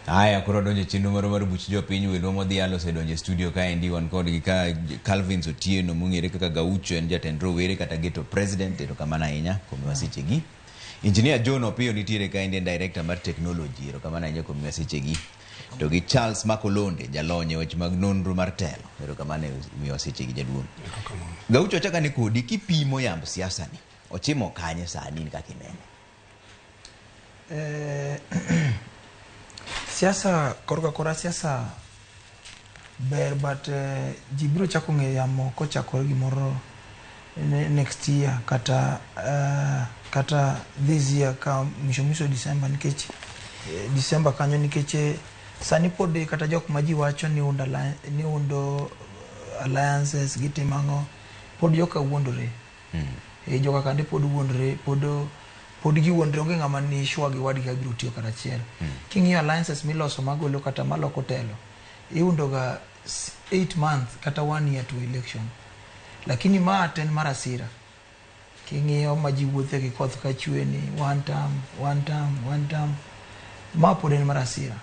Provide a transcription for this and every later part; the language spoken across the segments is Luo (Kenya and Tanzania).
Haya, koro donjo e chenro marwa mar buch jopiny. Wendwa modhial osedonjo e studio kaendi. Wan kodgi ka Calvins Otieno mong'ere kaka Gaucho, en jatend rowere kata ghetto president. Erokamano ahinya kuom miwa sechegi. Engineer John Opiyo nitiere kaendi, en director mar technology. Erokamano ahinya kuom miwa sechegi. To gi Charles Makolonde, jalony e weche mag nonro mar telo. Erokamano e miwa sechegi, jaduong'. Gaucho, achaka ni kodi kipimo yamb siasa ni ochimo kanye sani in kaka inene? Siasa korka kora siasa ber, but ji biro chako ng'eyo yamo kochakore gimoro next year kata this year ka mwisho mwisho December, nikech December kanyo, nikech sani pod kata jok ma ji wacho ni undo ni undo alliances gitimo ang'o, pod joka wuondore. Joka kande pod wuondore, pod giwuondre. Onge ng'ama ni sure gi wadgi ka biro tiyo karachiel. King'iyo alliances miloso magolo kata maloko telo, iundo ga 8 months kata 1 year to election, lakini ma to en mar asira. King'iyo ma ji wuothe gi koth ka chwe ni one term, one term, one term, ma pod en mar asira.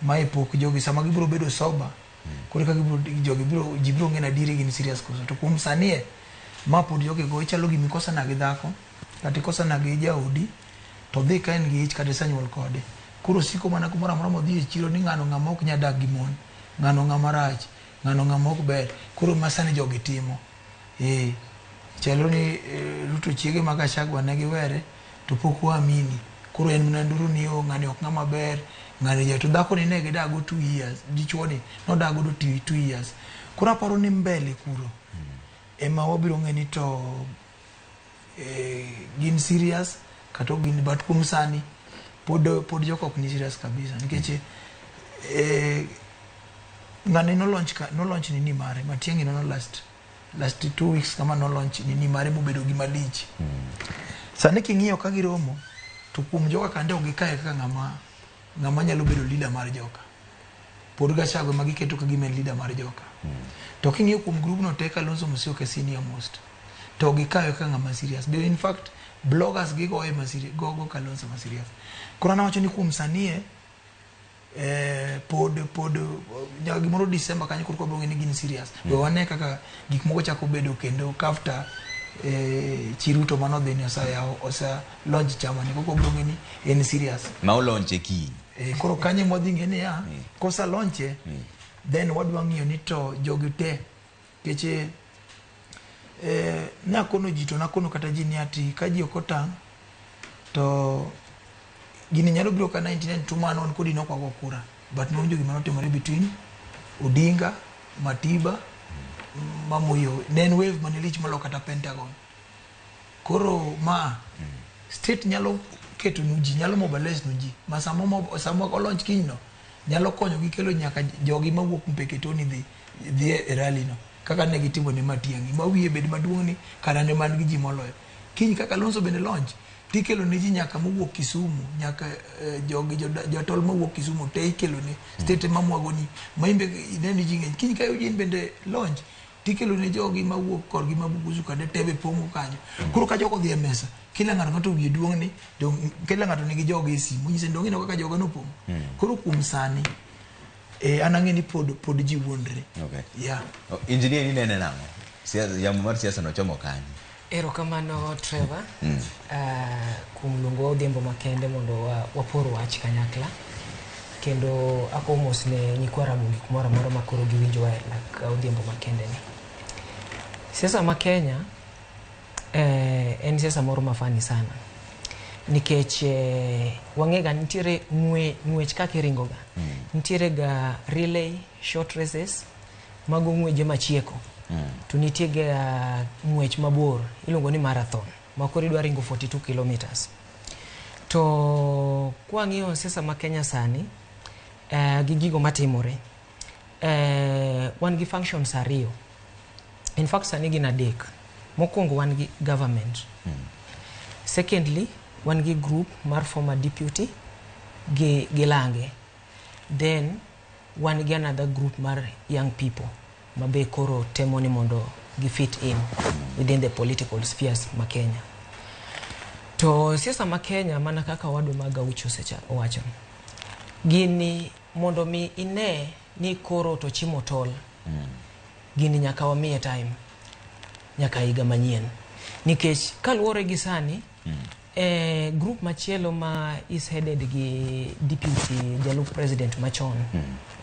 Mae pok jogi sama gibiro bedo sober, koro ka gibiro jogi biro ji biro ng'e ni adieri gin serious koso. To kuom sani e ma pod jogi go ichalo gima ikosana gi dhako kata ikosana gi jaodi, to dhi ka en gi ich kata isenyuol kode, koro siko mana kumoro amora modhi e chiro ni ng'ano ng'ama ok nyal dak gi mon, ng'ano ng'ama rach, ng'ano ng'ama ok ber. Koro ma sani jogi timo chalo ni Ruto chiege ma Gachagua ne giwere to pok waamini. Koro en mana nduru ni o ng'ani ok ng'ama ber, ng'ani ja to dhako ni ne gidak go 2 years, dichuo ni nodak godo 2 years. Koro aparo ni mbele kuro ema wabiro ng'e ni to gin serious kata ok gin. But kuom sani pod joka ok ni serious kabisa, nikech ng'ani nolaunch ka nolaunch nini mare Matiang'i nono last 2 weeks kama nolaunch nini mare mobedo gima lich. Sani king'iyo ka giromo to kuom joka kande ok gikae kaka ng'ama nyalo bedo leader mar joka. Pod Gachagua ema giketo ka gima en leader mar joka. To king'iyo kuom group no te, Kalonzo Musyoka e senior most, to gikawe kaka ng'ama serious be. In fact, bloggers gigoye ma serious, gogo Kalonzo ma serious. Koro an awacho ni kuom sani pod nyaka gimoro December kanyo koro wabiro ng'e ni gin serious. We wane kaka gik moko chako bedo kendo after Chiruto manodhi ni oseyawo, ose launch chama ni, koko wabiro ng'e ni en serious. Ma olaunche kiny. Koro kanyo ema wadhi ng'e niya kosa launche, then wadwa ng'iyo ni to jogi te keche nakono ji to nakono kata ji ni ati ka ji ok otang' to gini nyalo biro ka 1992 mane wan kodi nok wago kura, but nowinjo gima notimore between Odinga, Matiba, Mamoyo. Ne en wave mane lich molo kata Pentagon. Koro ma state nyalo keto nu ji, nyalo mobilize nu ji ma sama olaunch kiny no nyalo konyo gi kelo nyaka jogi mawuok Mpeketoni dhi e rally no, kaka ne gitimo ne Matiang'i ma wiye bed maduong' ni kara ne man gi ji moloyo. Kiny kaka Kalonzo bende launch, tikelo ne ji nyaka mowuok Kisumu, nyaka jogi jotol mawuok Kisumu te ikelo ne state mamwago ni ma imbe ine ni ji ng'eny. Kiny ka Eugene bende launch, tikelo ne jogi mawuok korgi ma Bukusu kande tebe pong'o kanyo. Koro ka jogo odhi e mesa, kila ng'ato ng'ato wiye duong' ni kila ng'ato nigi joge e simu nyise ni dong' ineno kaka joga nopong'o. Koro kuom sani an ang'e ni pod ji wuondre. Yeah. Oh, engineer, inene nang'o? Yamo mar siasa nochomo kanye? Erokamano, Trevor, kuom luongowa odhiambo makende mondo wapor wach kanyakla, kendo akowo mos ne nyikwa Ramogi kumoro amora ma koro giwinjowa e lak odhiambo makende ni. Siasa ma Kenya en siasa moro ma funny sana, nikech wang'e ga nitiere ng'wech kaka iringo ga. Nitiere ga relay, short races, mago ng'weje machieko. To nitie ga ng'wech mabor iluongo ni marathon ma koro idwa ringo 42 kilometers. To kwang'iyo siasa ma Kenya sani gi gigo matimore, wan gi functions ariyo. In fact, sani gin adek. Mokwongo, wan gi government. Secondly, wan gi group mar former deputy gi lange. Then wan gi another group mar young people ma be koro temo ni mondo gi fit in within the political spheres ma Kenya. To siasa ma Kenya, mana kaka wadwa ma Gaucho owacho. Gini mondo mi ine ni koro to chimo tol. Gini nyaka wamiye time. Nyaka higa manyien. Nikech kaluwore gi sani, group machielo ma is headed gi deputy jalup president machon,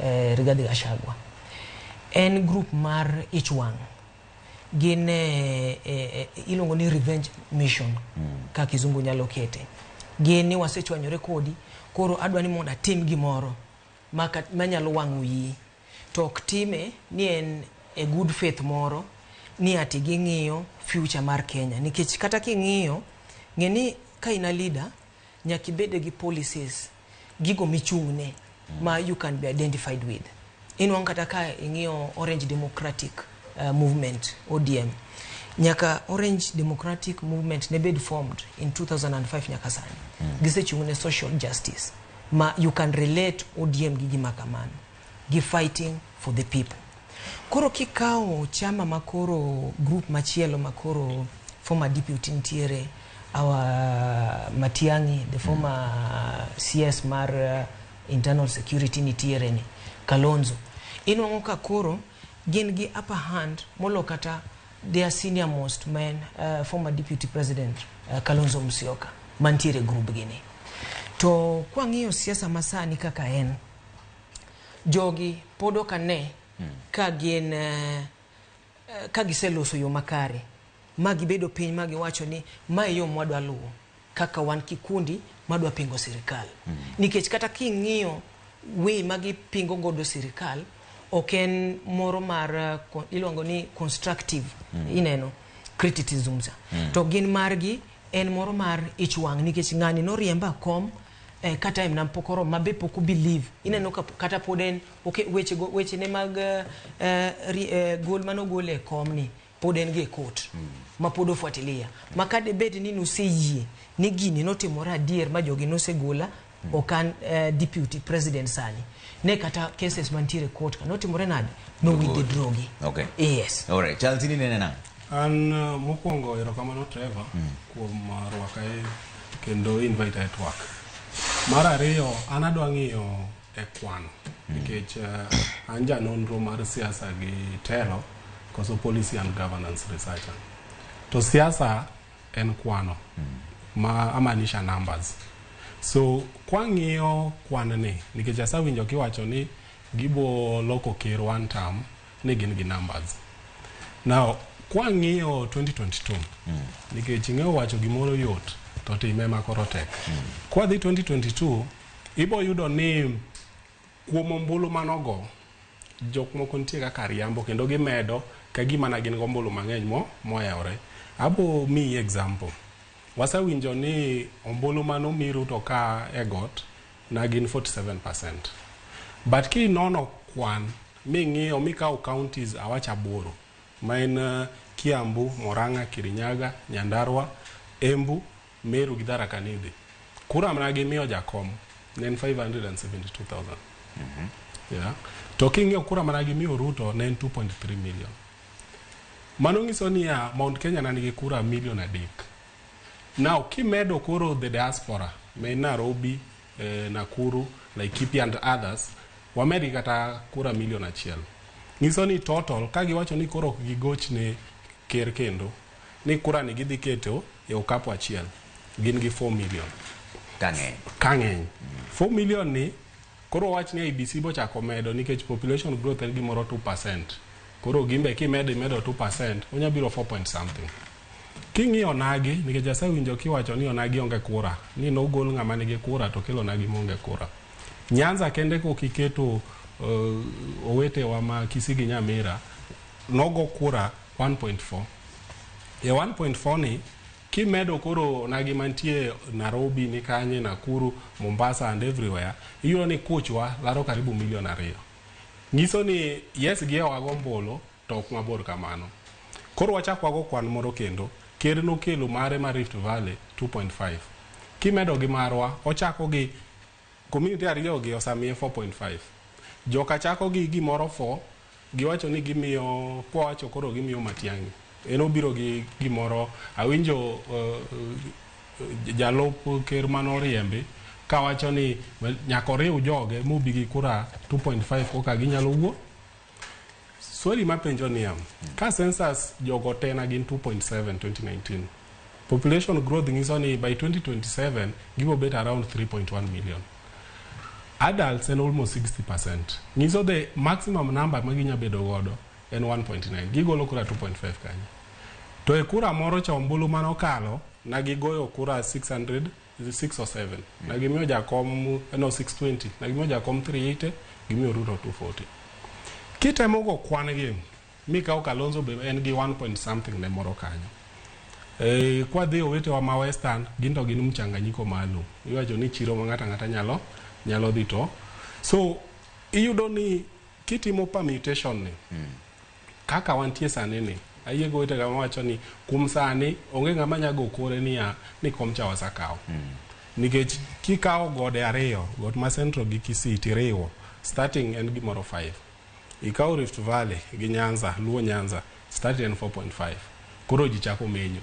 Rigathi Gachagua. En group mar ich wang'. Gin iluongo ni revenge mission, ka kizungu nyalo kete. Gin ni wasechwanyore kodi, koro adwa ni mondo atim gimoro manyalo wang'o iyi. To ok time ni en e good faith moro ni ati ging'iyo future mar Kenya. Nikech kata king'iyo, ng'e ni ka in a leader, nyaka ibed gi policies, gigo michung'ne ma you can be identified with. Inwang'o kata ka ing'iyo Orange Democratic Movement, ODM. Nyaka Orange Democratic Movement ne bed formed in 2005 nyaka sani. Gisechung' ne social justice. Ma you can relate ODM gi gima kamano. Gi fighting for the people. Koro kikawo chama makoro group machielo makoro former deputy nitiere, our Matiang'i, the former CS mar internal security nitiere ni, Kalonzo. Inwang'o ka koro gin gi upper hand molo kata their senior most man, former deputy president Kalonzo Musyoka mantiere group gini. To kwang'iyo siasa masani kaka en, jogi pod ok ane ka gin ka giseloso yo makare ma gibedo piny ma giwacho ni mae yo mwadwa luwo kaka wan kikundi madwa pingo sirikal. Nikech kata king'iyo way ma gipingo godo sirikal ok en moro mar iluongo ni constructive, ineno criticism cha. To gin margi en moro mar ich wang' nikech ng'ani noriemba kom ka time na pok oromo mabe pok believe ineno ka kata pod en okay, weche go weche ne mag gol manogol e kom ni pod en gi e court ma pod ofuatilia ma ka debed ni noseyie ni gini notimore adier ma jogi nosegola ok an deputy president sani ne kata cases mantiere e court ka notimore nade no withdraw gi. Yes. Alright, Charles, ini nene nang'o? An mokwongo erokamano Trevor kuom rwaka e kendo invite e twak. Mar ariyo, an adwa ng'iyo e kwano nikech an janonro mar siasa gi telo koso policy and governance researcher. To siasa en kwano ma amaanisha numbers. So kwang'iyo kwan ni nikech asewinjo kiwacho ni gibo loko ker one term ni gin gi numbers. Now, kwang'iyo 2022, nikech ing'eyo wacho gimoro yot to time ma koro tek. Kwadhi 2022, ibo yudo ni kuom ombulu manogo, jok moko nitie kaka riambo kendo gimedo ka gima na gin gombulu mang'eny mo mohewore. Abo miyi example. Wasewinjo ni ombulu manomi Ruto ka e got na gin 47%. But kinono kwan ming'iyo mikawo counties awach aboro ma en Kiambu, Murang'a, Kirinyaga, Nyandarua, Embu, Meru gi Tharaka Nithi. Kura mana gimiyo jakom ne en 572,000. Yeah. To king'iyo kura mana gimiyo Ruto ne en 2.3 million. Mano nyiso niya Mount Kenya na nigi kura milion 3. Now kimedo koro the diaspora ma en Nairobi, Nakuru, Laikipia and others, wamedgi kata kura milion 1. Nyiso ni total ka giwacho ni koro ok gigoch ne ker kendo ni kura ni gidhi keto e okapu achiel gin gi 4 million. Kang'eny. Kang'eny. 4 million ni koro wach ni IEBC bochako medo nikech population growth en gimoro 2%. Koro gimbe kimedo imedo 2% onya biro 4 point something. King'iyo onagi nikech asewinjo kiwacho ni onagi onge kura ni nogol ng'ama nigi kura to kelo onagi maonge kura. Nyanza kende kok iketo owetewa ma Kisii gi Nyamira nogo kura 1.4. E 1.4 ni kimedo koro onagi mantie Nairobi ni kanye, Nakuru, Mombasa and everywhere, iyudo ni kuchwa laro karibu milion 2. Nyiso ni yes gihewa gombulu to ok mabor kamano. Koro wachak wago kwan moro kendo, ker nokelo mare mar Rift Valley 2.5. Kimedo gi marwa, ochako gi community ariyo gi osamiye 4.5. Joka chako gi gimoro 4, giwacho ni gimiyo, kwawacho koro gimiyo Matiang'i. En obiro gi gimoro, awinjo jalup ker manoriembi Kawacho ni well, nyaka oriw joge mobi gi kura 2.5 koka ginyalo wuo. Swali mapenjo niya, ka census jogo te na gin 2.7 2019, population growth nyiso ni by 2027 gibo bet around 3.1 million. Adults en almost 60%. Nyiso the maximum number ma ginya bedo godo en 1.9. Gigolo kura 2.5 kanyo. To e kura moro cha ombulu manokalo, na gigoyo kura 600, 6 or 7. Na gimiyo jakom, no 620. Na gimiyo jakom 380, gimiyo Ruto 240. Kitemo go kwan gi, mikawo Kalonzo be en gi 1 point something ne moro kanyo. E, kwadhi owetewa ma Western, gin to gin mchanganyiko maalum. Iwacho ni chiro ma ng'ato ang'ata nyalo, nyalo dhi to. So, iyudo ni kitimo permutation ni, kaka wantie sani ni, ayie go wetega mawacho ni kuom sani onge ng'ama nya go kore niya ni kom cha wasakawo. Nikech kikawo gode ariyo, got ma Central gi Kisii tiriwo, starting en gimoro 5. Ikawo Rift Valley gi Nyanza, Luo Nyanza, starting en 4.5. Koro ji chako menyo.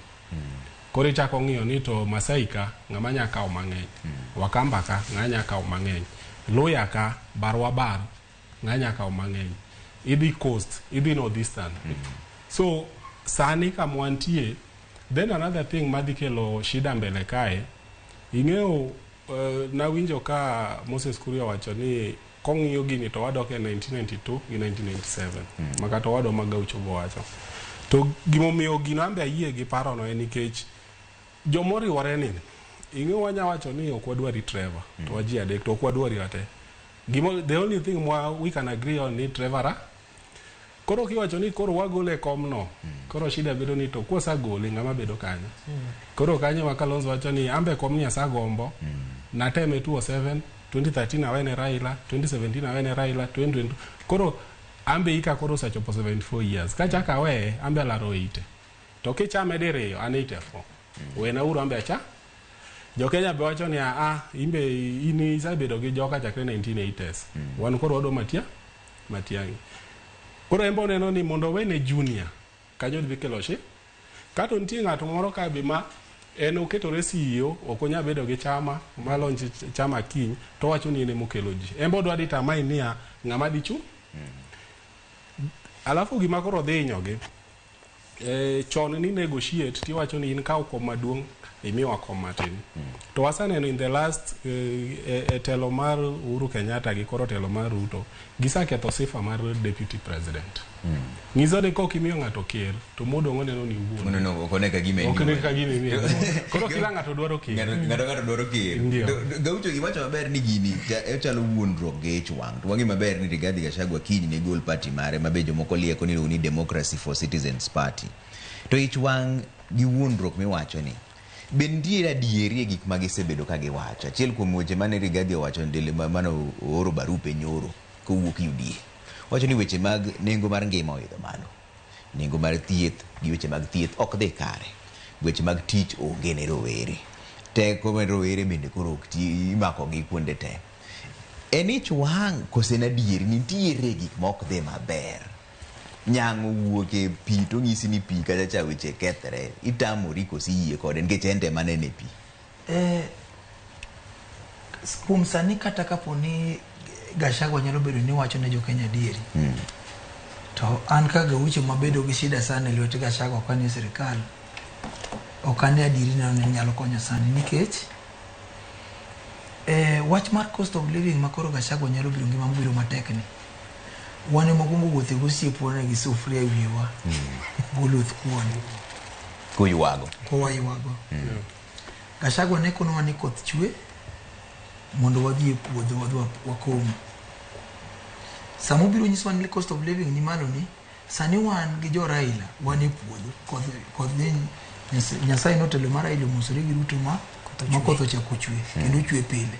Koro ichako ng'iyo ni to Masai ka ng'ama nya kawo mang'eny. Wakamba ka ng'a nya kawo mang'eny. Luya ka barwa bar ng'a nya kawo mang'eny. Idhi Coast, idhi Northeastern. So sani kama wantie, then another thing madhi kelo shida mbele kae, ing'eyo nawinjo ka Moses Kuria wacho ni kong'iyo gini to wadok e 1992 gi 1997 makata owadwa ma Gaucho bo wacho. To gimomiyo gino ambe ayie gi parono en nikech jomoriwore ni ing'eyo wanya wacho ni ok wadwari Trevor to waji adek to ok wadwari wate. Gimo, the only thing mwa we can agree on ni Trevor ra Koro kiwacho ni koro wagole e komno, koro shida bedo ni to kwasagole ng'ama bedo kanyo. Koro kanyo ma Kalonzo wacho ni ambe komni asagombo, nateme 2007, 2013 awene Raila, 2017 awene Raila, 2022. Koro ambe ika koro osechopo 74 years. Kachako aweye, ambe alaro 80. To kichame diriyo, an 84. Wena uru ambe acha. Jo Kenya be wacho ni a imbe in isebedo gi joka chakre 1980s. Wan koro wadwa Matia, Matiang'i. Koro en be oneno ni mondo owene junior, kanyo dhi kelo shi. Kato nitie ng'ato moro ka be ma en oketore CEO, ok onyal bedo gi chama, ma launch chama kiny, to owacho ni en emokelo ji. En be odwa determine niya, ng'ama dhi chung'. Alafu gima koro dhi hinyogi, chon ni negotiate tiwacho ni in kaw kom maduong' imiwa kom matin. To waseneno in the last e telo mar Uhuru Kenyatta gi koro telo mar Ruto, giseketho sifa mar deputy president. Nyiso ni kok imiyo ng'ato ker, to modong' oneno ni owuon. Oneno ok one ka gima en Ok ne owuon. ka gima imiye. Koro kila ng'ato dwaro ker. Ng'ato dwaro ker. Ndio. Gaucho iwacho maber ni gini ochalo wuondruok gi ich wang'. To wang'e maber ni Rigathi Gachagua kiny ne gol party mare ma be jomoko lieko ni iluongo ni Democracy for Citizens Party. To ich wang' gi wuondruok miwacho ni be nitie adieri e gik ma gisebedo ka giwacho. Achiel kuom weche mane Rigathi owacho ndele mane ooro barupe nyoro kowuok UDA. Owacho ni weche mag nengo mar ngima oidho malo. Nengo mar thieth gi weche mag thieth ok dhi kare. Weche mag tich onge ne rowere. Teko mar rowere bende koro ok ti imako gi kuonde te. En ich wang' kose en adieri nitiere gik ma ok dhi maber. Nyang' owuok e pi to onyisi ni pi kacha cha weche kethre. Itamori koso iyie kode nikech en to ema nene pi. Kuom sani kata kapo ni Gachagua nyalo bedo ni wacho ne jo-Kenya adieri. To an ka Gaucho mabedo gi shida sana e lwet Gachagua ok anie sirikal, ok ane adieri neno ni nyalo konyo sani nikech wach mar cost of living ma koro Gachagua nyalo biro ngima mobiro matek ni. Wan ema wakwongo wuotho gi osiepwa ne gi sufuria e wiwa. Goluth kuon. Kuywago. Kowaywago. Gachagua ne konowa ni koth chwe mondo wadhi e puodho wadhi wakom. Sama obiro nyisowa ni cost of living ni malo ni, sani wan gi jo Raila wan e puodho. Koth Nyasaye notelo mar Raila omosore gi Ruto ma koth ochako chwe kendo chwe pile.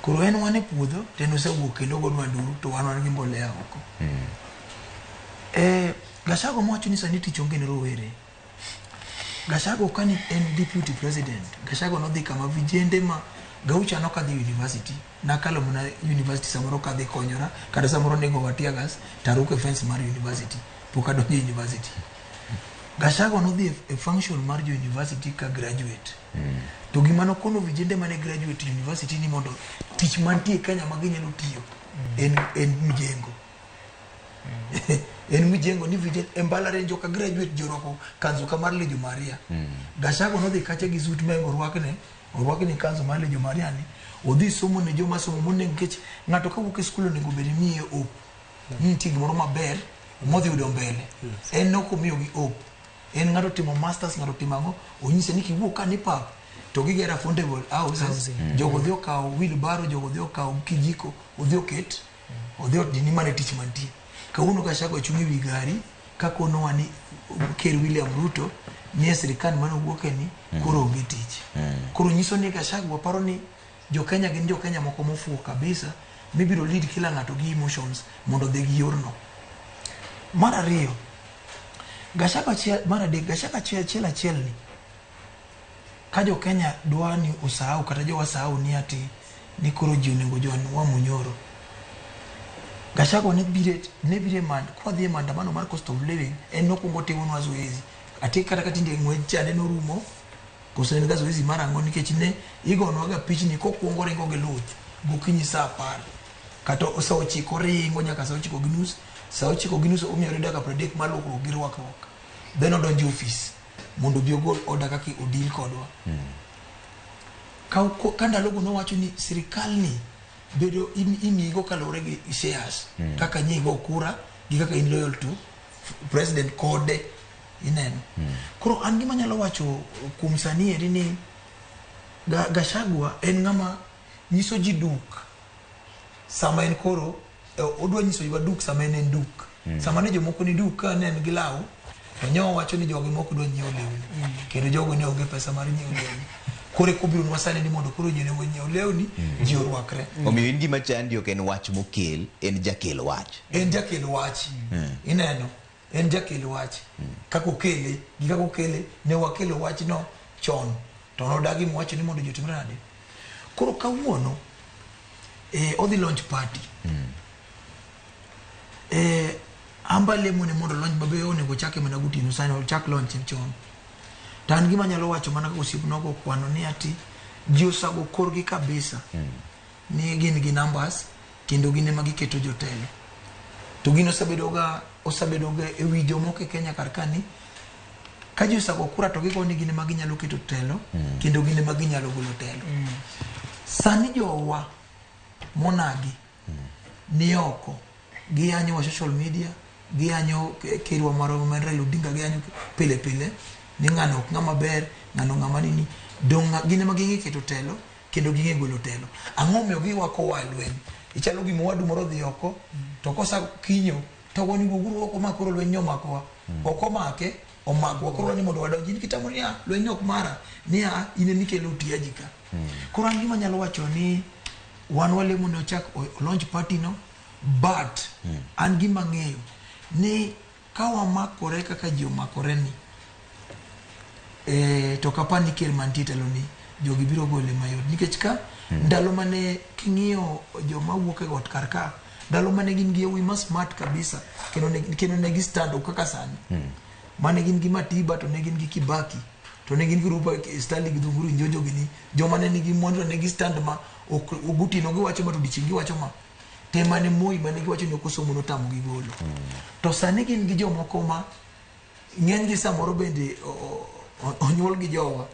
Koro en wan e puodho to en osewuok kendo ogonwa nduru to wan wan gi mbolea oko. Gachagua mowacho ni sani tich onge ne rowere. Gachagua kani en deputy president, Gachagua nodhi kama vijende ma Gaucha nokadhi university, nakalo mana university samoro kadhi konyora, kata samoro nego wa tear gas taruko e fence mar university, pok adonjo e university. Gachagua nodhi e function mar jo university ka graduate. To gima nokono vijende mane graduate university ni mondo tich mantie Kenya ma ginyalo tiyo en mjengo. En mjengo ni vijende e mbalariany joka graduate jorwako kanzu ka mar Lejo Maria. Gachagua nodhi kacha gi suit ma orwakne orwakne kanzu mar Lejo Maria ni odhi somo ne joma somo monego nikech ng'ato kawuok e skul onego bed ni miye hope ni nitie gimoro maber modhi yudo mbele. En nok omiyogi hope. En ng'ato timo masters, ng'ato timo ang'o, onyise ni kiwuok ka ni pap to gigero affordable houses. Housing. Jogo dhi okawo wheelbarrow, jogo dhi okawo kijiko, odhi oket, odhi odini mane tich mantie. Kawuono Gachagua chung' ewi gari kakonowa ni Ker William Ruto ni e sirikal mane owuoke ni koro onge tich. Koro nyiso ni Gachagua paro ni jo Kenya gin jo Kenya moko mofuwo kabisa mibiro lead kila ng'ato gi emotions mondo odhi gi yorno. Mar ariyo, Gachagua achiel, mar adek, Gachagua achiel achiel achiel ni ka jo Kenya dwa ni osahau kata jowa sahau ni ati ni koro ji onego join Wamunyoro. Gachagua ne bire mand kwa dhi e maandamano mar cost of living en nokwongo timonwa zoezi ati kata ka tinde ng'wej chande norumo koso en ga zoezi mar ang'o nikech ne igonwa ga pichni kokwongo ringo gi luth gokinyi saa 10 kata saa 9 ringo nyaka saa 9:30 saa 9:30 omiyore dakika 30 mar luokruok gi rwakruok then odonjo e ofis mondo obi ogol order kaka odil kodwa. Ka ndalogo nowacho ni sirikal ni bedo imiyigo kaluwore gi shares kaka nyigo kura gi kaka in loyal to president kode ineno. Koro an gima anyalo wacho kuom sani eri ni Gachagua en ng'ama nyiso ji duk sama en koro odwa nyiso ji duk sama en duk. Sama ne jomoko ni duk ka ne en gi law to nyo wacho ni jogi mok dwa nyiewo lewni kendo jogo ne onge pesa mar nyiewo lewni. Koro eka obiro nwa sani ni mondo koro ji onego nyiew lewni ji orwakre. Omiyo in gima chandi ok en wach mokel, en jakel wach. En jakel wach. Ineno, en jakel wach. Kaka okele, gi kaka okele, ne wakelo wachno chon to nodagi mowacho ni mondo ji otimre nade. Koro kawuono odhi launch party. Amba lemo ne mondo launch mabe onego chake mana gotieno sani ochak launch chon. To an gima anyalo wacho mana kaka osiepna ogo kwano ni ati ji osago korgi kabisa ni gin gi numbers kendo gin ema giketo jotelo. To gino osebedo ga e wi jomoko e Kenya kar ka ni ka ji osago kura to gigo ni gin ema ginyalo keto telo kendo gin ema ginyalo golo telo. Sani jowa monagi ni oko giyanyo wa social media, giyanyo kerwa marwa ma en Raila Odinga, giyanyo pile pile ni ng'ano ok ng'ama ber, ng'ano ng'ama nini. Dong' gin ema ging'e keto telo kendo ging'e golo telo. Ang'o omiyo giwako wa e lweny? Ichalo gima owadu moro odhi oko to kosa kinyo to wani wuoguru oko ma koro lweny ni omakowa. Ok omake, omakowa koro ni mondo wadonj. In kitamo niya lweny ni ok mara, niya in ema ikelo utiaji ka. Koro an gima anyalo wacho ni wan walemo ni ochak launch party no, but an gima ang'eyo ni ka wamakore kaka ji omakore ni to kapar ni ker mantie e telo ni jogi biro gole mayot nikech ka ndalo mane king'iyo joma wuok e got kar ka ndalo mane gin gi yawuoyi ma smart kabisa kendo ne gi stand up kaka sani mane gin gi Matiba to ne gin gi Kibaki to ne gin gi Rupa Stanley gi Dhunguru Njonjo gini joma ne nigi mwandu to ne gi stand ma ok gotieno giwacho ma to odiochieng' giwacho ma te mane Moi mane giwacho ni ok osomo notamo gi golo. To sani gin gi jomoko ma ng'eny gi samoro bende onyuol gi jowa.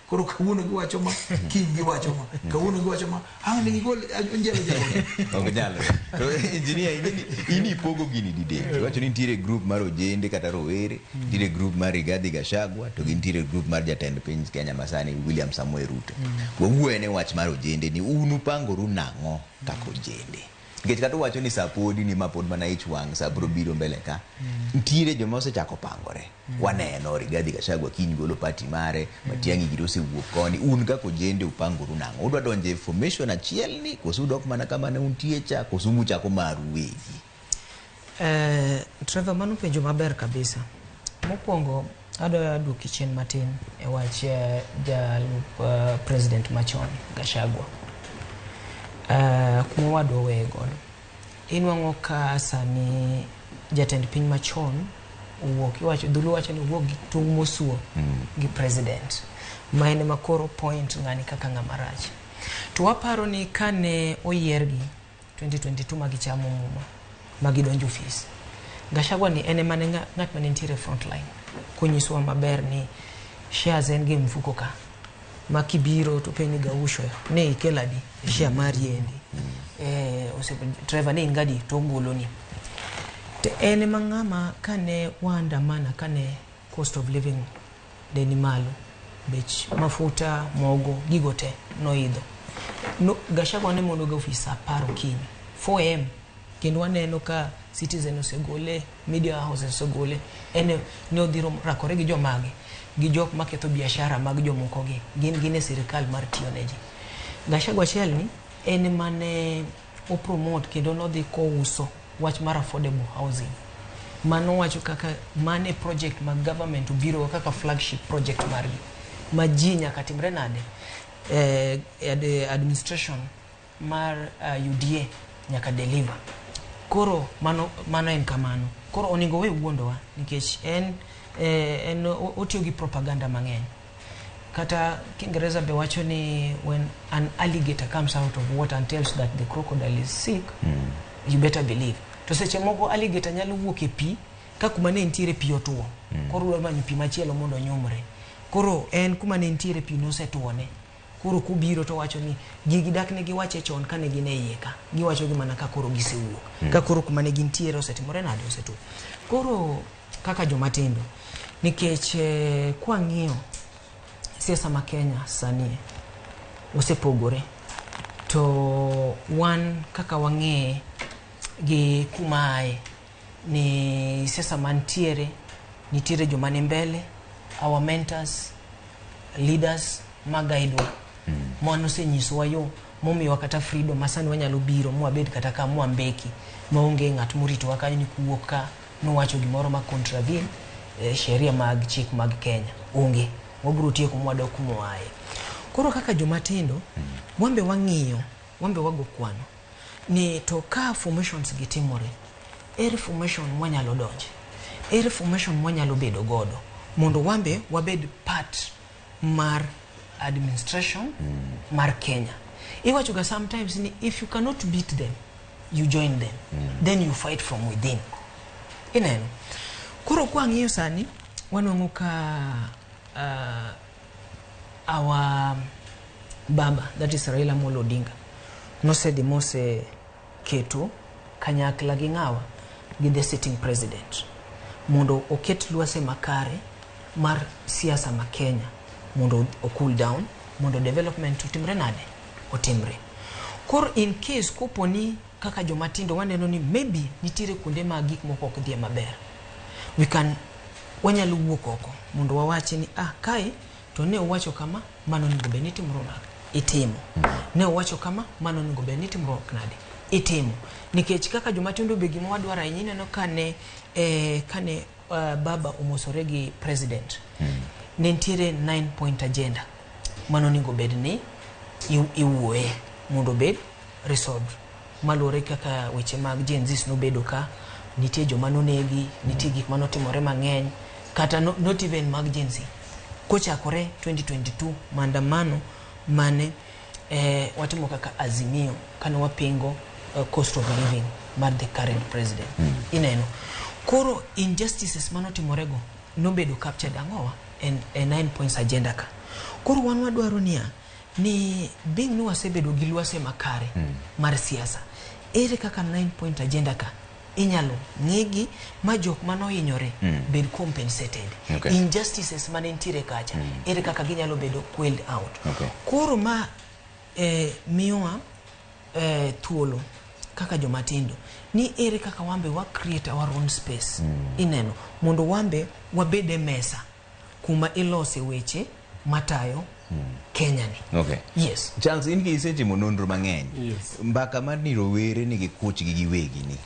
Koro kawuono giwacho ma, kiny giwacho ma, kawuono giwacho ma, ang' ne gigol Onjelo jagono. Ok nyalre. To engineer, in ipogo gini didek. Iwacho ni nitiere group mar ojende kata rowere, nitiere group mar Rigathi Gachagua, to gi nitiere group mar jatend piny Kenya masani William Samoei Ruto. Wawuoyo ne wach mar ojende ni un upangoru nang'o kaka ojende? Nikech kata uwacho ni sa podi ni ma pod mana ich wang' sa biro biro mbele ka. Nitiere joma osechako pangore. Waneno Rigathi Gachagua kiny golo party mare, Matiang'i giri osewuok koni. Un kaka ojende upangoru nang'o? Udwa donjo e formation achiel ni koso udok mana kama ne untie cha koso umuchako maru uwegi? Trevor, mano penjo maber kabisa. Mokwongo adwa duoki chien matin e wach jalup president machon Gachagua. Kuma wadwa weye godo. Inwang'o ka sani jatend piny machon owuok, iwacho dholuo wacho ni owuok gi tung' mosuo gi president. Ma en ema koro point ng'ani kaka ng'ama rach. To waparo ni kane oyiergi 2022 ma gichamo muma ma gidonjo ofis, Gachagua ni en ema ne ng'at mane nitiere front line konyisowa maber ni shares en gi mfuko ka ma kibiro to penji ni Gaucho ne ikelo adi share mari endi Trevor ne in gadi to ogoloni. To en ema ng'ama kane waandamana kane cost of living ne ni malo, bech mafuta, mogo, gigo te noidho. No, Gachagua ne mondo ga ofis saa 10 okinyi 4 am kendo waneno ka Citizen osegole, media houses osegole. En ne odhi rakore gi jomage, gi jok maketho biashara mag jomoko gi, gin e sirikal mar tiyo ne ji. Gachagua achiel ni en mane opromote kendo nodhi kouso wach mar affordable housing. Mano wacho kaka mane project mag government obiro kaka flagship project margi ma ji nyaka timre nade, administration mar UDA nyaka deliver. Koro mano en kamano. Koro onego we wuondowa nikech en otiyo gi propaganda mang'eny. Kata Kiingereza be wacho ni when an alligator comes out of water and tells that the crocodile is sick, you better believe. To seche moko alligator nyalo wuok e pi ka kuma ne nitiere pi otuo. Koro odwa manyo pi machielo mondo onyumre. Koro en kuma ne nitiere pi nosetuone. Koro kubiro to wacho ni gigi dak ne giwache chon kane gin e iye ka. Giwacho gi mana ka koro gisewuok. Ka koro kuma ne gintiere osetimore nade, osetuo. Koro kaka joma tindo, nikech kwang'iyo siasa ma Kenya sani osepogore, to wan kaka wang'eye gi kuma aye ni siasa mantiere, nitiere joma ni mbele, our mentors, leaders magaidwa mano osenyisowa yo momiyowa kata freedom ma sani wanyalo biro mwabed kata ka mwambeki maonge ng'at moritowa kanyo ni kuwuok ka nowacho gimoro ma contravene sheria mag chik mag Kenya. Onge, wabiro tieko mwadok kuma waaye. Koro kaka joma tindo, wambe wang'iyo, wambe wago kwano ni to ka formations gi timore, ere formation mwanyalo donje, ere formation mwanyalo bedo godo mondo wambe wabed part mar administration mar Kenya. Iwacho ga sometimes ni if you cannot beat them, you join them, then you fight from within. Ineno koro kwang'iyo sani wanwang'o ka our baba, that is Raila Amolo Odinga, nosedhi mose keto kanyakla gi ng'awa, gi the sitting president, mondo oket lwase makare mar siasa ma Kenya mondo o cool down, mondo development otimre nade, otimre. Koro in case kopo ni kaka joma tindo waneno ni maybe nitiere kuonde ma gik moko ok dhie maber, we can wanyalo wuok oko mondo wawachi ni kae to ne owacho kama, mano onego bed ni timruok nade, itimo. Ne owacho kama, mano onego bed ni timruok nade, itimo. Nikech kaka joma tindo be gima wadwaro ahinya, ineno kane baba omosore gi president, ne nitiere 9 point agenda mano onego bed ni iwuoye mondo obed resolved, maluwore kaka weche mag Gen Zs nobedo ka nitie joma nonegi, nitie gik manotimore mang'eny, kata no, not even mag Gen Z. Kochakore 2022 maandamano mane watimo kaka Azimio kane wapingo cost of living mar the current president. Ineno koro injustices manotimorego nobedo captured ang'owa en 9 points agenda ka. Koro wan wadwaro niya ni being ni wasebedo gi lwase makare mar siasa, ere kaka 9 point agenda ka inyalo ng'igi ma jok manohinyore bed compensated? Injustices mane nitiere kacha, ere kaka ginyalo bedo quelled out? Koro ma miyowa thuolo kaka jomatindo ni ere kaka wambe wa create our own space, ineno, mondo wambe wabed e mesa kuma ilose weche matayo Kenya ni. Yes. Charles, in gi isetimo nonro mang'eny. Yes. Mbaka mar ni rowere nigi kuchgi giwegi ni.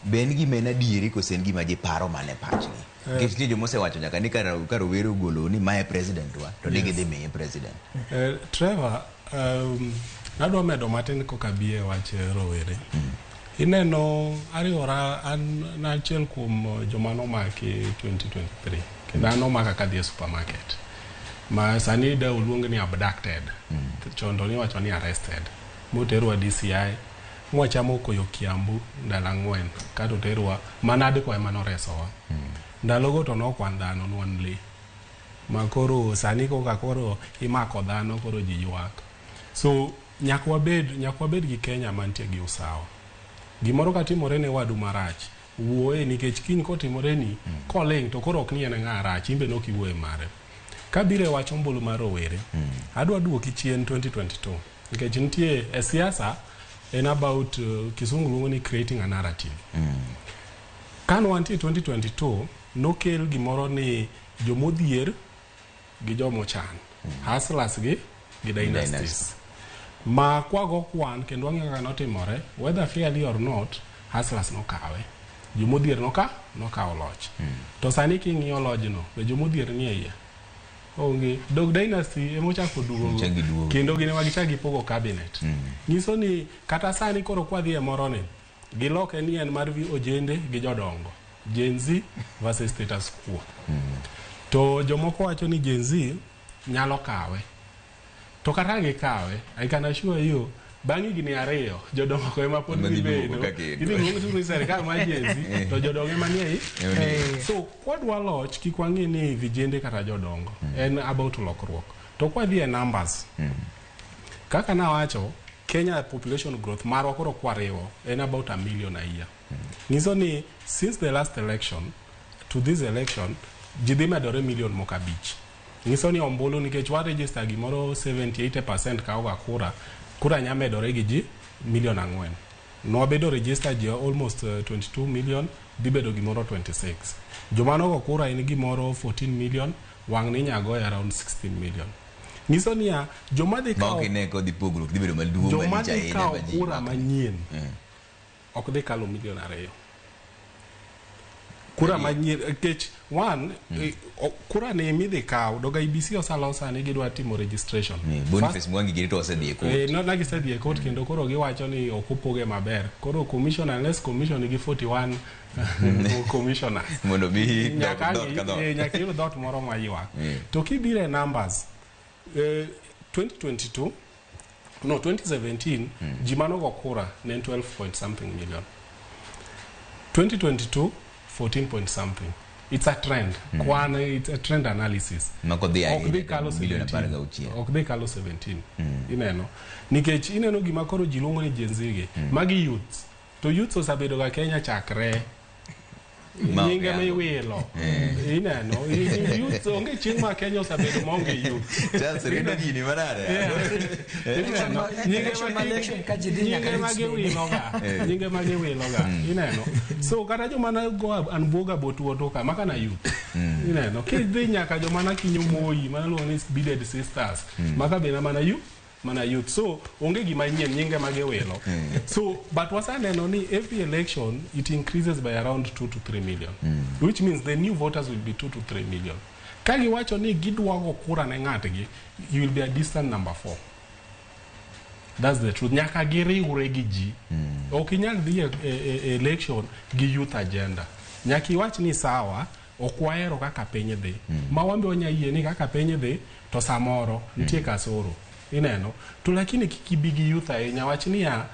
Be en gima en adieri koso en gima ji paro mana e pachgi? Nikech nitie joma osewacho nyaka ni ka rowere ogolo ni mae president wa, to ni gidhi miye president. Trevor, nadwa medo matin koka bi e wach rowere. Ineno ariwora an achiel kuom joma nomaki 2023 kendo an nomaka kadhi e supermarket. Ma sani da oluong ni abducted. Chon to niwacho ni arrested. Moterwa DCI. Mwachamo koyo Kiambu ndalo 4 kato terwa manadko ema noresowa. Ndalogo to nokwan dhano nwan lee. Ma koro sani koka koro imako dhano koro ji ywak. So nyaka wabed gi Kenya mantie gi usawa. Gimoro katimore ne wadu marach, wuoye nikech kiny kotimore ni koling to koro ok ni en ng'a rach, imbe nok iwuoye mare. Kabiro e wach ombulu mar rowere, adwa duoki chien 2022 nikech nitie e siasa en about kisungu luongo ni creating a narrative. Kane wantie 2022 nokel gimoro ni jomodhier gi jomochan, hustlers gi dynasties. Ma kwago kwan kendo wang'eyo kaka notimore, whether fairly or not, hustlers nokawe, jomodhier nokawo loch. To sani king'iyo lojno, be jomodhier nie iye? Onge. Dog dynasty emochako duogo kendo gin ema gichako gipogo cabinet. Nyiso ni kata sani koro kwadhi e moro ni, giloke ni en mar ojende gi jodongo, Gen Z versus status quo. To jomoko wacho ni Gen Z nyalo kawe. To kata gikawe, I can assure you, bang' higni 2 jodongo ema pod dhi bedo. Idhi luong ni sirkal mar Gen Z, to jodongo ema nie iye. So kwadwa loch kik wang'i ni vijende kata jodongo. En about lokruok. To kwadhi e numbers, kaka nawacho, Kenya population growth marwa koro kwariwo en about 1 million a year. Nyiso ni since the last election to this election, ji dhi medore million moko 5. Nyiso ni ombulu nikech wa register gimoro 70-80% kawoga kura, kura nya medore gi ji million 4. Nwabedo register ji almost 22 million, dhi bedo gimoro 26. Joma nogo kura en gimoro 14 million, wang' ni nyago around 16 million. Nyiso niya, joma dhi kawo joma dhi kawo kura manyien ok dhi kalo million 2. Kura manyien nikech one kura ni midhi kaw doga IBC osalosa ni gidwa timo registration. Boniface Mwangi giri to osedhi e court. No na gisedhi e court kendo koro giwacho ni ok opoge maber. Koro commission unless commission nigi 41 commissioners mondo bi nyaka iyud dhoot moro maywak. To kibiro e numbers 2022 no 2017 ji manogo kura ne en 12 point something million. 2022 14 point something. It's a trend. Kwan, it's a trend analysis. Ok dhi kalo 17. Ok dhi kalo 17. Ineno. Nikech ineno gima koro ji luongo ni Gen Z gi. Magi youths. To youths osebedo ga Kenya chakre. Nyinge miwilo. Ineno. Youths onge chieng' ma Kenya osebedo maonge youth. Charles rido gini manade. Nyinge magiwiloga. Nyinge magiwiloga. Ineno. So kata joma ne go anbuoga botuoto ka maka na youth. Ineno. Kidhi nyaka joma na kinyo Moi mana luongo ni beaded sisters. Maka be mana youth. Mana youth. So onge gima nyien nyinge magiwilo. So but wasaneno ni every election it increases by around 2 to 3 million. Which means the new voters will be 2 to 3 million. Ka giwacho ni gidwago kura ne ng'atgi, you will be a distant number 4. That's the truth. Nyaka giriwre gi ji. Ok inyal dhi e election gi youth agenda. Nyaka iwach ni sawa, ok wahero kaka piny dhi. Ma wambe wanya yie ni kaka piny dhi to samoro nitie kasoro. Ineno. To lakini kik ibi gi youth ahinya, wach niya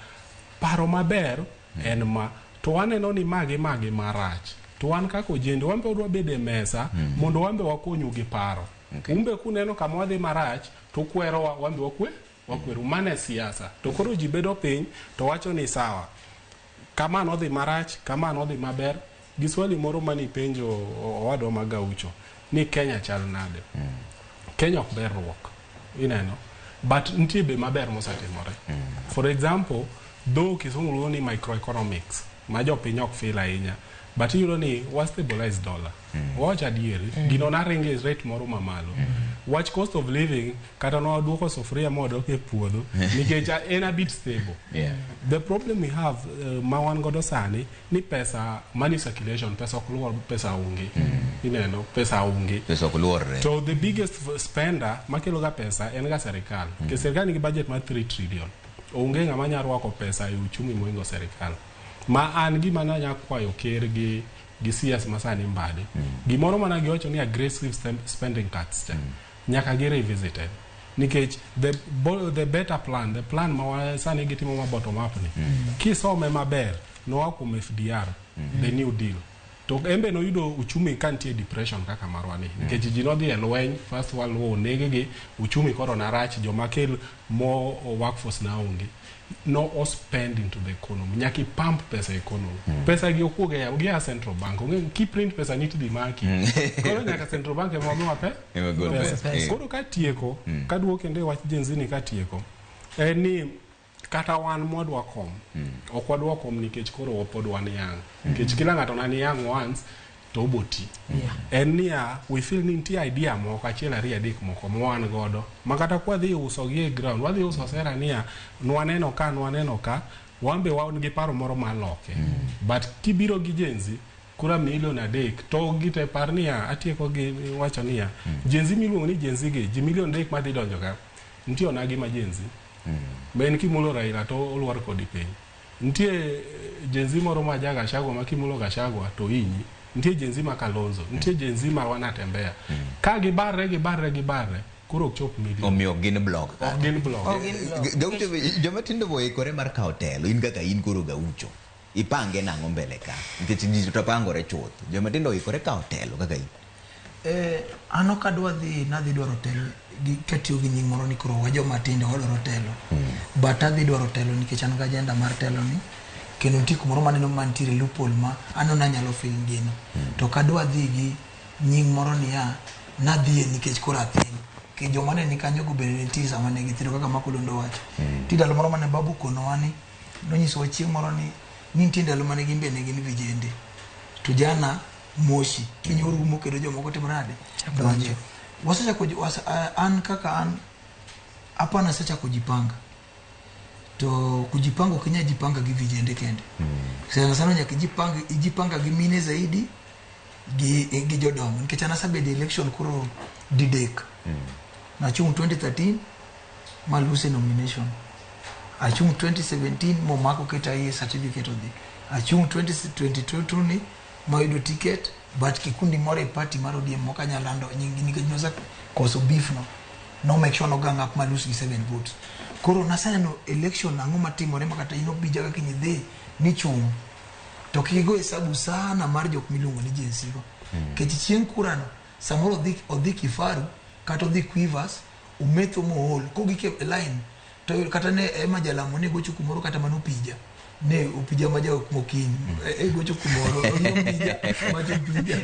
paro maber en ma. To waneno ni magi marach. To wan kaka ojende, wambe wadwa bedo e mesa mondo wambe wakonyu gi paro. Umbe kuneno kama wadhi marach to kwerowa, wambe wakweru. Mano e siasa. To koro ji bedo piny to wacho ni sawa, kama nodhi marach, kama nodhi maber. Gi swali moro manipenjo owadwa ma Gaucho ni Kenya chal nade? Kenya ok ber ruok. Ineno. But nitie be maber mosetimore. For example, though kisungu luongo ni microeconomics, ma jopiny ok feel ahinya, but iyudo ni wa stabilize dollar. Wach adieri, gino naringe rate moro mamalo. Wach cost of living, kata nwaduoko sufuria mwadok e puodho, nikech en a bit stable. The problem we have ma wan godo sani ni pesa money circulation, pesa ok luor, pesa onge. Ineno, pesa onge. Pesa ok luorre. To the biggest spender makelo ga pesa en ga serikal. Ke serikal nigi budget mar 3 trillion. Onge ng'ama nyalo rwako pesa e uchumi moingo serikal. Ma an gima nanya kwayo ker gi CS masani Mbadi. Gimoro mana giwacho ni aggressive spending cuts cha. Nyaka gi revisited. Nikech the better plan, the plan ma sani gitimo ma bottom up ni. Kisome maber, noa kuom FDR, the New Deal. To embe noyudo uchumi ka nitie depression kaka marwa ni. Nikech ji nodhi e lweny, First World War oneg-gi, uchumi koro narach, joma kel more workforce na onge. No o spend into the economy. Nyaka ipump pesa e economy. Pesa gi ok wuog e yamo, gia Central Bank. Ong'e kiprint pesa ni tidhi maki. Koro nyaka Central Bank ema miwa Ema gol pesa. pesa. Koro katieko, kaduogo kendo e wach Gen Z ni katieko, en ni kata wan mwadwa kom, ok wadwa kom nikech koro pod wan young. Nikech kila ng'ato nani young once, to oboti. En niya, we feel ni nitie idea moko, achiel ariyo adek moko ma wan godo. Ma kata kwadhi uso gi e ground, wadhi uso sera niya, nwaneno ka, wan be wan gi paro moro mar loke. But kibiro gi Gen Z, kura milion 3 to gite par niya, atieko gi wacho niya, Gen Z miluongo ni Gen Z gi, ji milion 3 madhi donjo ka, nitie onagi ma Gen Z. Ma en kimulo Raila to olwar kodi piny. Nitie Gen Z moro ma ja Gachagua ma kimulo Gachagua to hinyi. Nitie Gen Z ma Kalonzo, nitie Gen Z ma Wanatembea. Ka gibarre, gibarre, gibarre, koro ok chop milion. Omiyo ok gin block. Ok gin block. Ok gin block. Gaucho, joma tindo bo oikore mar kawo telo, in kaka in koro Gaucho. Ipange nang'o mbele ka? Nikech ji to pangore chuth. Joma tindo oikore kawo telo kaka in. An ok adwa dhi nadhi dwaro telo gi katiyo gi nying moro ni koro wa joma tindo wadwaro telo. But adhi dwaro telo nikech an gi agenda mar telo ni kendo nitie kumoro maneno mantiere loophole ma aneno ni anyalo fill gino. To ok adwa dhi gi nying moro niya nadhiye nikech koro athin. Nikech joma ne ni kanyo go bende nitie sama ne githindo kaka Makolondo wacho. Nitie ndalo moro mane babu okonowa ni nonyisowa chieng' moro ni nitie ndalo mane gin be ne gin vijende. To jana moshi piny orumo kendo jomoko timore nade donje. Wasechako an kaka an hapana asechako jipanga. To kujipanga ok inyal jipanga gi vijende kende. Sana sana nyaka ijipanga gi mine zaidi gi jodongo. Nikech an asebedo e election koro didek. Nachung' 2013 ma lose nomination. Achung' 2017 momako keta iye certificate odhi. Achung' 2022 ni mayudo ticket but kikundi moro e party mar ODM mok anyal lando nying gi nikech nosa koso beef no. No make sure no gang up ma lose gi 7 votes. Koro naseneno election ang'o matimore ma kata in obija kaka idhi ni chung'. To kik igo hesabu sana mar jok miluongo ni Gen Z go. Nikech chieng' kura no samoro odhi Kifaru kata odhi Quivers ometho mool kogik e line to kata ne ema jalamo ne gocho kumoro kata mano opija. Ne opija ma jaok mokinyi e gocho kumoro opija ma jopija.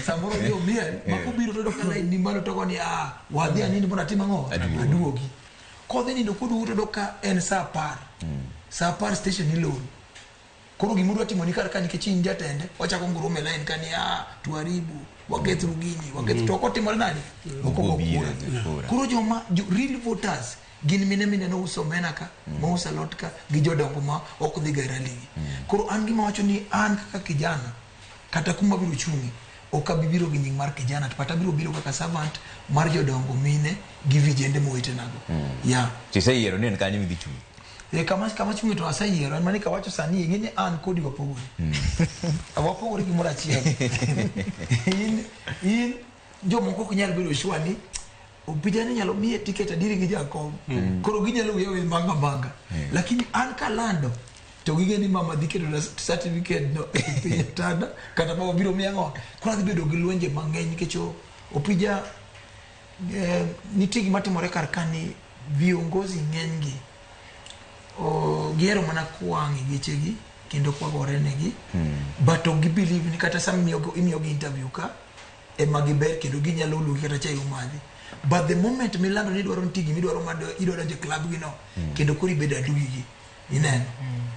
Samoro odhi omiel ma kobiro to ka line ni malo to ni wadhi anini mondo atim ang'o aduogi. Kodhi nindo koduogo to ka en saa 10. Saa 10 station iloro. Koro gimodwa timo ni kar ka nikech in jatende wachako nguro e line ka ni tuharibu wakethru gini waketh to ok otimore nade ok ogo kura. Koro joma real voters gin mine mineno uso omena ka ma uso alot ka gi jodongo ma ok dhi ga e rally gi. Koro an gima wacho ni an kaka kijana kata kuma abiro chung'e ok abi biro gi nying mar kijana to kata abiro biro kaka servant mar jodongo mine gi vijende mowetenago. Yeah. Tiseyiero ni en kanyo midhi chung'e. Kama chung'e to aseyiero en mani kawacho sani ing'e ni an kodi wapogore. Wapogore gimoro achiel. In jomoko ok nyal bedo sure ni opija ni nyalo miye ticket adieri gi jakom. Koro ginyalo wuoyo e manga manga. Lakini an kalando to ging'e ni mama dhi keto na certificate no e piny otanda kata baba biro miya ang'o. Koro adhi bedo gi lwenje mang'eny nikech opija nitie gima timore kar ka ni viongozi ng'eny gi gihero mana kwang' e gechegi kendo kwagore negi. But ok gibelieve ni kata sama imiyogi interview ka ema giber kendo ginyalo luongi kata chai umadhi. But the moment milando ni idwaro nitie gima idwaro ma idwa donjo e club gi no kendo koro ibedo adui gi. Ineno.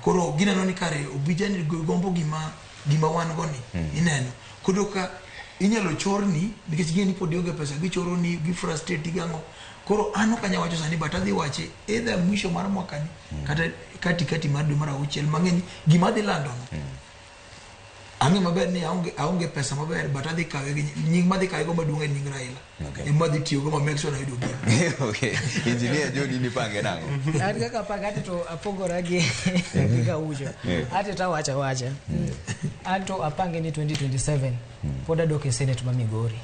Koro gineno ni kare Obija ni gombo gima wan go ni. Ineno. Koro ka inyalo chorni nikech ging'e ni pod ionge pesa gichoroni gi frustrate gi ang'o. Koro an ok anyal wacho sani but adhi wache either mwisho mar mwakani kata katikati mar dwe mar auchiel mang'eny gima adhi lando no. Ang'e maber ni aonge pesa maber but adhi kawe gi nying madhi kawe go maduong' en nying Raila. Ema adhi tiyo go ma make sure ayudo gino. Okay. Engineer John in ipange nang'o? An kaka apange ate to apogora gi Gaucho. Ate to awacho awacha. An to apange ni 2027 pod adok e Senate ma Migori.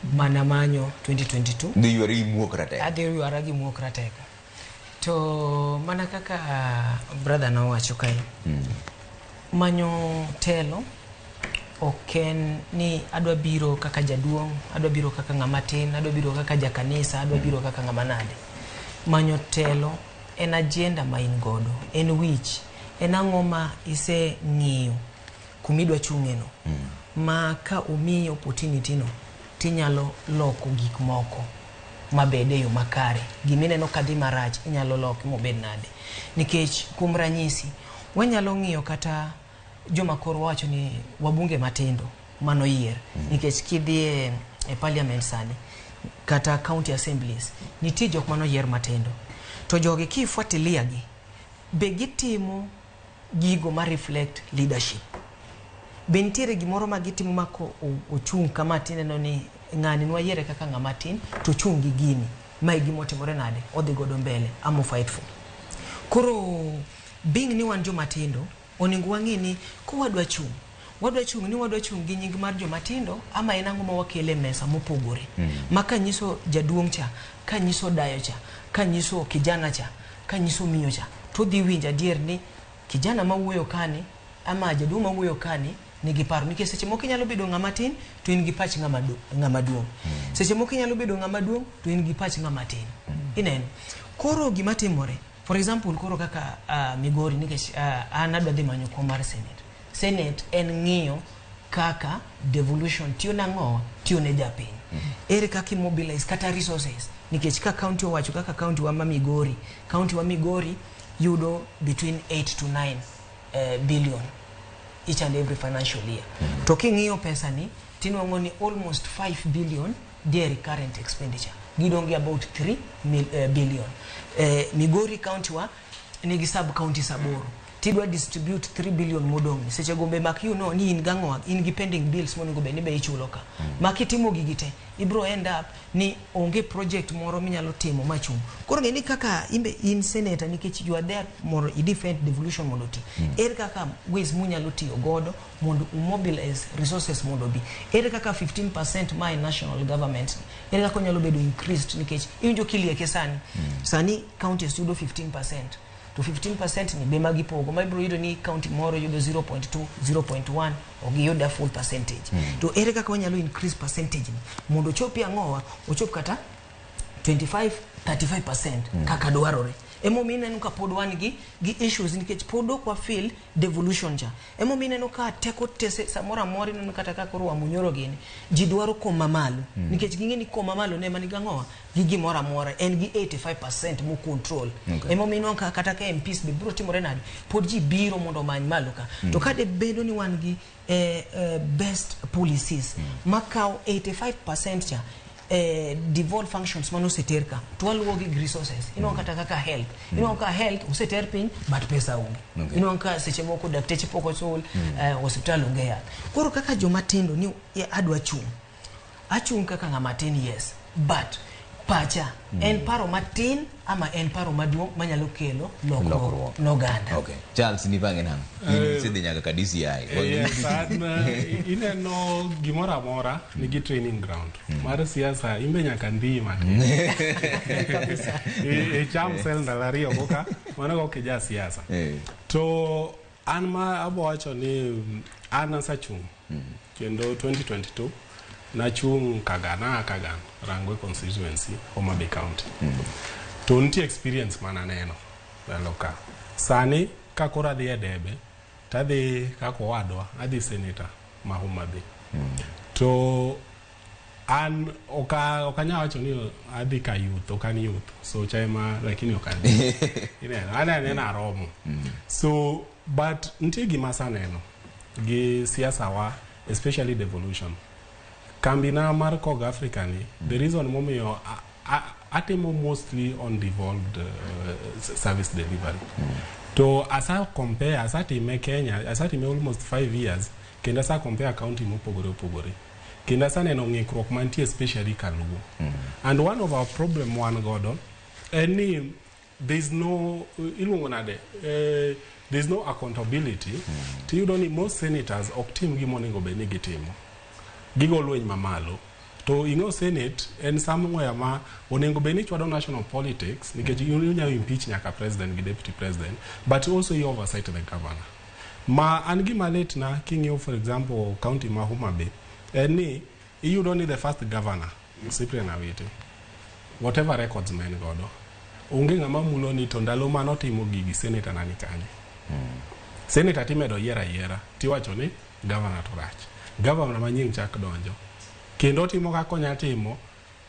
Manamanyo 2022. Dhi ywari gi muok ratego. Adhi ywara gi muok ratego. To mana kaka brother nowacho kae, manyo telo ok en ni adwa biro kaka jaduong', adwa biro kaka ng'ama tin, adwa biro kaka jakanisa, adwa biro kaka ng'ama nade. Manyo telo en agenda ma in godo, en wich, en ang'o ma iseng'iyo kumidwa chung'e no. Ma ka omiyi opportunity no, tinyalo loko gik moko mabed e yo makare. Gimineno kadhi marach inyalo loke mobed nade. Nikech kuom ranyisi, wanyalo ng'iyo kata joma koro wawacho ni wabunge matindo manoyier. Nikech kidhi e parliament sani, kata county assemblies, nitie jok manoyier matindo. To jogi kifuatilia gi, be gitimo gigo ma reflect leadership? Be nitiere gimoro ma gitimo ma ko ochung' kama tineno ni ng'ani nwayiere kaka ng'ama tin to ochung' gi gini, mae gima otimore nade, odhi godo mbele, amo fight for. Koro being ni wan joma tindo, onego wang'e ni kowadwa chung', wadwa chung' ni wadwa chung' gi nying mar joma tindo ama en ang'o ma wakelo e mesa mopogore. Ma kanyiso jaduong' cha, kanyiso dayo cha, kanyiso kijana cha, kanyiso miyo cha, to odhi winjo adier ni kijana mawuoyo kani ama jaduong' mawuoyo kani nigi paro. Nikech seche moko inyalo bedo ng'ama tin to in gi pach ng'ama duong'. Seche moko inyalo bedo ng'ama duong' to in gi pach ng'ama tin. Ineno? Koro gima timore, for example, koro kaka Migori, nikech an adwa dhi manyo kom mar Senate. Senate en ng'iyo kaka devolution tiyo nang'o, tiyo ne japiny. Ere kaka imobilize kata resources, nikech ka county owacho kaka county wa ma Migori, county wa Migori yudo between 8 to 9 billion each and every financial year. To king'iyo pesa ni, tinwang'o ni almost 5 billion dhi e recurrent expenditure. Gidong' gi about 3 billion. Migori county wa nigi sub counties 8. Tidwa distribute 3 billion modong'. Seche go be mak you know ni in gang'o, in gi pending bills monego bed ni be ichulo ka. Ma kitimo gigi te, ibro end up ni onge project moro minyalo timo machung'. Koro ng'e ni kaka imbe in senator, nikech you are there mondo i defend devolution mondo oti. Ere kaka ways munyalo tiyo godo mondo umobilize resources mondo obi? Ere kaka 15% ma e national government, ere kaka onyalo bedo increased? Nikech iwinjo kilieke sani. Sani counties yudo 15%. To 15% ni be magipogo ma ibiro yudo ni county moro yudo 0.2, 0.1, ok giyud a full percentage. To ere kaka wanyalo increase percentage ni mondo ochopi ang'owa, ochop kata 25 35% kaka dwarore? Emomiyo ineno ka pod wan gi issues, nikech pod ok wa feel devolution cha. Emomiyo ineno ka teko tese samoro amora, ineno kata ka koro Wamunyoro gini ji dwaro koma malo, nikech ging'e ni koma malo ne manigi ang'owa gi gimoro amora, en gi 85% mo control. Emomiyo ineno ka kata ka MPs be biro timore nade, pod ji biro mondo omany malo ka. To ka de bedo ni wan gi best policies makawo 85% cha, devolve functions mane oseter ka, to waluwo gi resources, inwang'o kata kaka health, inwang'o ka health oseter piny but pesa onge. Inwang'o ka seche moko dakteche pok ochul, osiptal onge yath. Koro kaka joma tindo ni adwa chung', achung' kaka ng'ama tin, yes, but pacha en paro matin ama en paro maduong' manyalo kelo lokruok Lokruok. n'oganda. Okay. Charles, nipange nang'o? In isedhi nyaka ka DCI. Yes, an, ineno gimoro amora nigi training ground mar siasa, imbe nyaka ndii matin icham sel ndalo 2 koka mano koka ija siasa. To an ma abo wacho ni an asachung' kendo 2022 nachung' Kagana, Kagan Rangwe constituency, Homa Bay County. To nitie experience mananeno ndalo ka. Sani ka koro adhi e debe tadhi kaka owadwa, adhi senator ma Homa Bay. To an ok anyal wacho ni adhi ka youth, ok an youth, so cha ema, lakini ok an ineno an aneno aromo. So but nitie gima asaneno gi siasa wa, especially devolution. Kambina mar Cog Africa ni, the reason momiyo atimo mostly on devolved service delivery, to asa compare, asatime Kenya, asatime almost 5 years, kendo asa compare county mopogore opogore, kendo asaneno ng'ikruok mantie, especially Kaluo. And one of our problem wan godo en ni there is no, iluongo nade, there is no accountability. Tiyudo ni most senators ok tim gima onego bed ni gitimo, gigo lweny mamalo. To To ing'o Senate en somewhere ma onego bed ni chwado national politics nikech inyalo impeach nyaka president gi deputy president, but also i oversight the governor. Ma an gima lit na king'iyo, for example, county ma Homa Bay, en ni iyudo ni the first governor, Cyprian Awiti, whatever records ma en godo, onge ng'ama mulo ni to ndalo manotimo gigi senator na ni kanye. Senator timedo yiero ayiera tiwacho ni governor to rach. Governor manyien chak donjo kendo otimo kaka onya timo,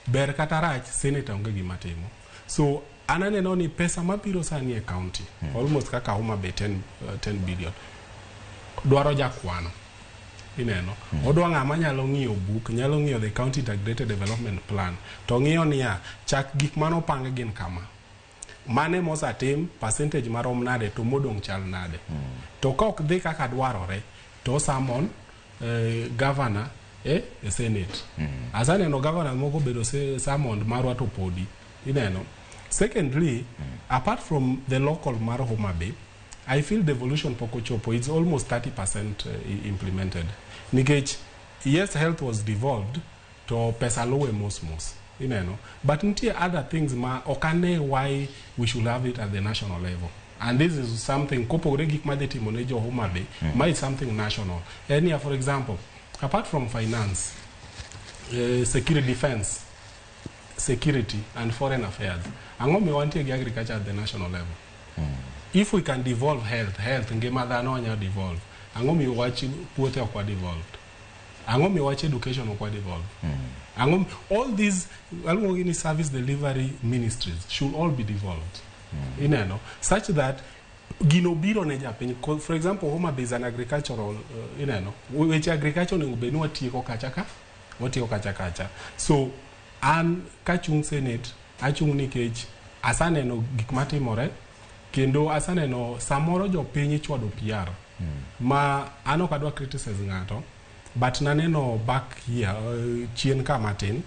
ber kata rach, senator onge gima timo. So an aneno ni pesa mabiro sani e county, almost kaka Homa Bay 10, 10 billion, dwaro jakwano. Ineno, odwa ng'ama nyalo ng'iyo book, nyalo ng'iyo the county integrated development plan, to ng'iyo niya, chak gik manopang gin kama, mane mosatim, percentage marom nade, to modong' chal nade. To ka ok dhi kaka dwarore, to summon governor e senate. Asaneno governor moko bedo summoned, marwa to podi. Ineno, secondly, apart from the local mar Homa Bay, I feel devolution pok ochopo. It's almost 30% implemented, nikech yes, health was devolved to pesa luwe mos mos. Ineno, but nitie other things ma ok ane why we should have it at the national level. And this is something kopogore gik madhi timo ne jo Homa Bay, ma is something national. En niya, for example, apart from finance, security, defense, security and foreign affairs, ang'o miyo wantie gi agriculture at the national level? If we can devolve health, health ngima dhano wanya devolve, ang'o miyo wach puothe ok wa devolved? Ang'o miyo wach education ok wa devolve? Ang'o all these aluongo ni service delivery ministries should all be devolved. Ineno, such that gino biro ne japiny. For example, Homa Bay is an agricultural, ineno, weche agriculture onego bed ni watieko kacha ka watieko kacha kacha. So an kachung' senate, achung' nikech asaneno gik matimore kendo asaneno samoro jopiny ichwado PR ma an ok adwa criticize ng'ato, but naneno back here, chien ka matin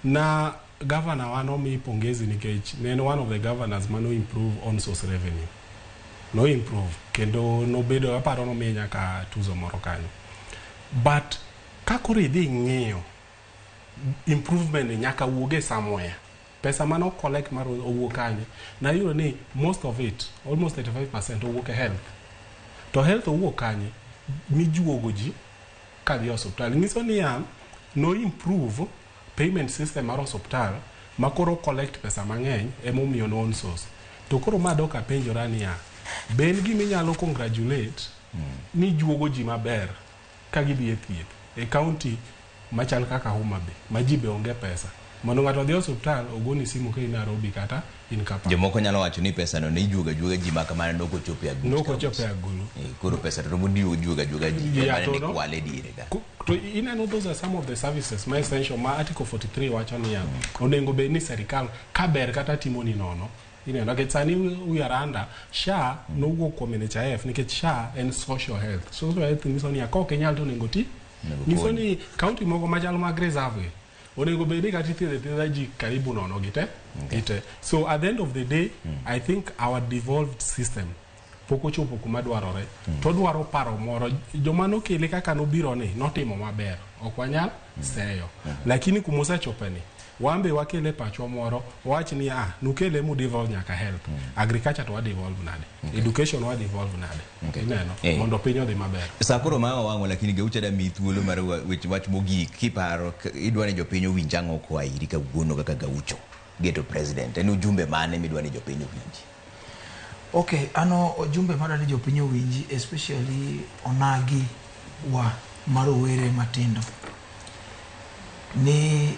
na governor wa nomi pongezi nikech ne en one of the governors mano improve on source revenue, no improve kendo nobedo, aparo nomiye nyaka tuzo moro kanyo. But ka koro idhi ng'iyo improvement ni nyaka wuoge somewhere, pesa mano collect mar owuok kanye? Nayudo ni most of it, almost 35%, owuok e health. To health owuok kanye? Mijuogo ji kadhi e osiptal. Nyiso niya, no improve payment system mar osiptal ma koro collect pesa mang'eny, emomiyo no own source. To koro ma dok apenjora niya, be en gima inyalo congratulate ni juogo ji maber ka gidhi e thieth e county machal kaka Homa Bay ma ji be onge pesa mondo ng'ato odhi e osiptal ogoni simu ka in Nairobi kata in Kampala? Jomoko nyalo wacho ni pesa no ne ijuogo ajuoga ji ma kamano, nok ochopo e aguch. Nok ochopo e agulu. Koro pesa to romo juogo ajuoga ji Yeah, mane to ne no- kwale diere ka. To ineno, those are some of the services ma essential ma Article 43 wacho niya, onego bed ni serikal ka ber kata timo ni nono. Ineno, nikech sani we are under SHA, nowuok kuom NHIF, nikech SHA en social health. Social health nyiso niya, ka ok inyal to onego ti Onego nyiso konyi. Ni county moko machal mag reserve gi onego bed ni kata ithiedho athiedha ji karibu nono gite gite. So at the end of the day, I think our devolved system pok ochopo kuma dwarore. To dwaro paro moro. Joma nokele kaka nobiro ni notimo maber, ok wanyal seyo, lakini kumosechope ni wan be wakele pachwa moro, wawach ni ah, nukele mu devolve nyaka health, agriculture to wa devolve nade, education wa devolve nade? Ineno, mondo piny odhi maber. Sa koro ma wang'o, lakini Gaucho da miyi thuolo mar wach mogik kiparo idwa ni jopiny owinj ang'o koa iri kawuono kaka Gaucho geto president? En ujumbe mane midwa ni jopiny owinji? Okay, ano ujumbe madwa ni jopiny owinji, especially onagi wa marowere matindo, ni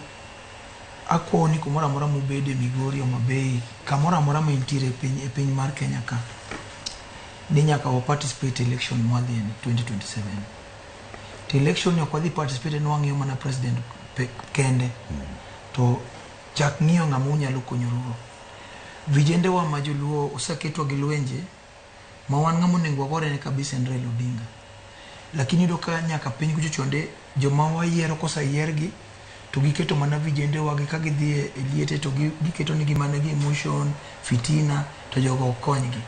akwayo ni kumoro amora mubede, Migori, Homa Bay, kamoro amora ma intiere e piny mar Kenya ka, ni nyaka wa participate election mwadhiye ni 2027. To election ni ok wadhi participate ni wang'iyo mana president kende, to chak ng'iyo ng'ama unyalo konyorugo. Vijende wa ma joluo oseketwa gi lwenje ma wan ng'ama onego wagore ne kabisa en Raila Odinga, lakini iyudo ka nyaka piny kucho chonde joma wayiero koseyiergi to giketo mana vijende wagi ka gidhi e liete to giketo nigi mana gi emotion fitina to jogo ok konygi.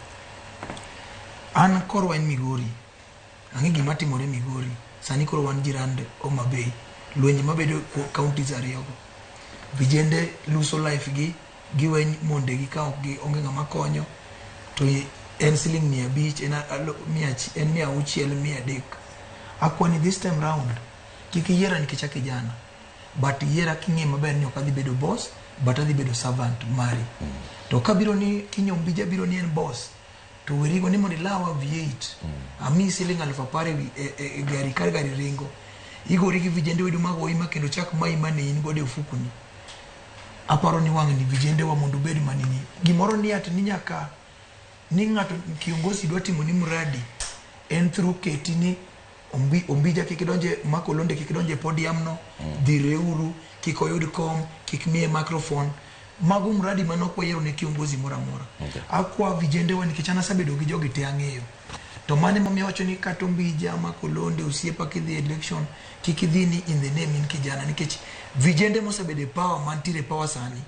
An korwa en Migori, ang'e gima timore Migori sani. Koro wan jirand Homa Bay. Lwenje mabedo counties ariyogo. Vijende luso life gi, giwe mondegi ka ok gi onge ng'ama konyo, to en siling 500, en, en 600, 300. Akwani this time round, kik iyiera nikech a kijana, but yiera king'e maber ni ok adhi bedo boss, but adhi bedo servant mari. To kabiro ni kinyombi biro ni en boss, to werigo ni mondo ilawa V8, amiyi siling 10,000 e gari kar gari ringo. Igori gi vijende wedu magoyi ma kendo chak mayi mane in godo e ofukuni. Aparo ni wang' ni vijende wa mondo ubed manini. Gimoro ni ati ni nyaka ni ng'ato kiongozi dwa timo ni mradi en through keti ni Ombija kik donje, Mark Olonde kik donje podium no, dhireuru, kik oyud kom, kik miye microphone. Mago mradi mane ok wayiero ne kiongozi moro amora. Akwa vijende wa nikech an asebedo gi jogi te ang'eyo. To mano emomiyo awacho ni kata Ombija, Mark Olonde, osiepa kidhi e election, kik idhi ni in the name in kijana nikech vijende mosebedo e power mantiere e power sani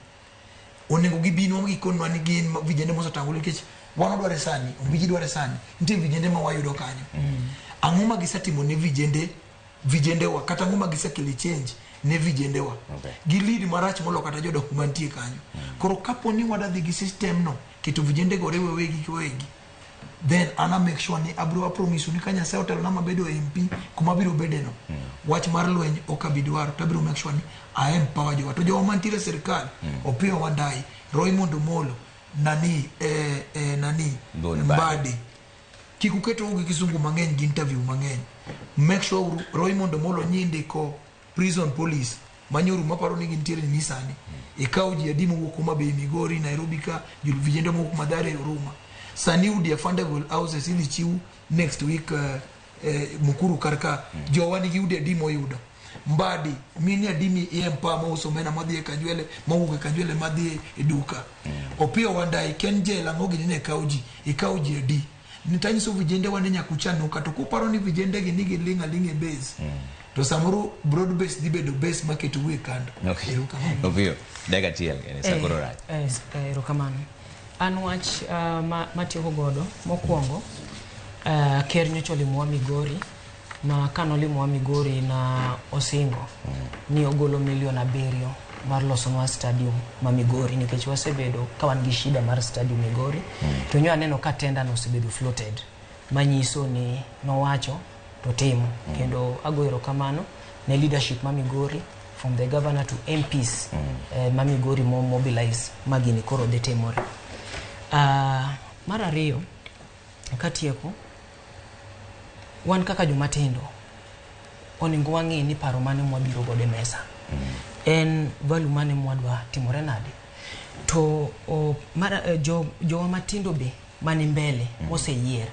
onego gibinwa gikonwa ni gin vijende mosetangore nikech wan wadware sani, Ombiji dware sani, nitie vijende ma wayudo kanyo. Ang'o ma gisetimo ne vijende wa kata ang'o ma gisekelo change ne vijende wa? Gi lead marach molo kata jodongo mantie kanyo. Koro kapo ni wadwa dhi gi system no, keto vijende go riwe wegi gi wegi, then ana make sure ni abro apromise ni ka Nyasaye otelona mabedo MP kuma abiro bede no, wach mar lweny ok abi dwaro, to abiro make sure ni I empower jowa. To jowa mantiere e sirikal, Opiyo Wandayi, Raymond Omolo, nani, nani, Mbadi. Mbadi. Kik uketo gi kisungu mang'eny gi interview mang'eny. Make sure uru Raymond Omolo nyindiko prison police manyoro maparo ni gintiere ni sani. Ikaw ji adi mowuok Homa Bay, Migori, Nairobi ka, vijende mowuok Mathare, Huruma. Sani udi affordable houses idhi chiw next week Mukuru kar ka. Jowa nigi udi adi moyudo. Mbadi, mine adi mi empower mauso omena madhi e Kanjwele, mawuok e Kanjwele madhi e duka. Opiyo Wandayi, Ken Jela, ang'o gini ne kawo ji, ikawo ji adi. Nitanyiso vijende wa ni nyaka uchanuka, to kuparo ni vijende gi ni giling' aling' e base. To samoro broad base dhi bedo base maketo e kando. Erokamano. Opiyo, dakika achiel, en sa koro rach. Erokamano. An wach matieko godo mokwongo, ker nyocha olimowa Migori, ma kanolimowa Migori na osingo ni ogolo 7 milion mar losonwa stadium ma Migori nikech wasebedo ka wan gi shida mar stadium Migori. To nyo aneno ka tender no osebedo floated, manyiso ni nowacho to timo. Kendo ago erokamano ne leadership ma Migori from the governor to MPs ma Migori mo mobilize ma gini koro dhi timore. Mar ariyo, katieko, wan kaka joma tindo onego wang'e ni paro mane mwabiro godo e mesa en value mane mwadwa timore nade to mara, jowa matindo be mani mbele moseyier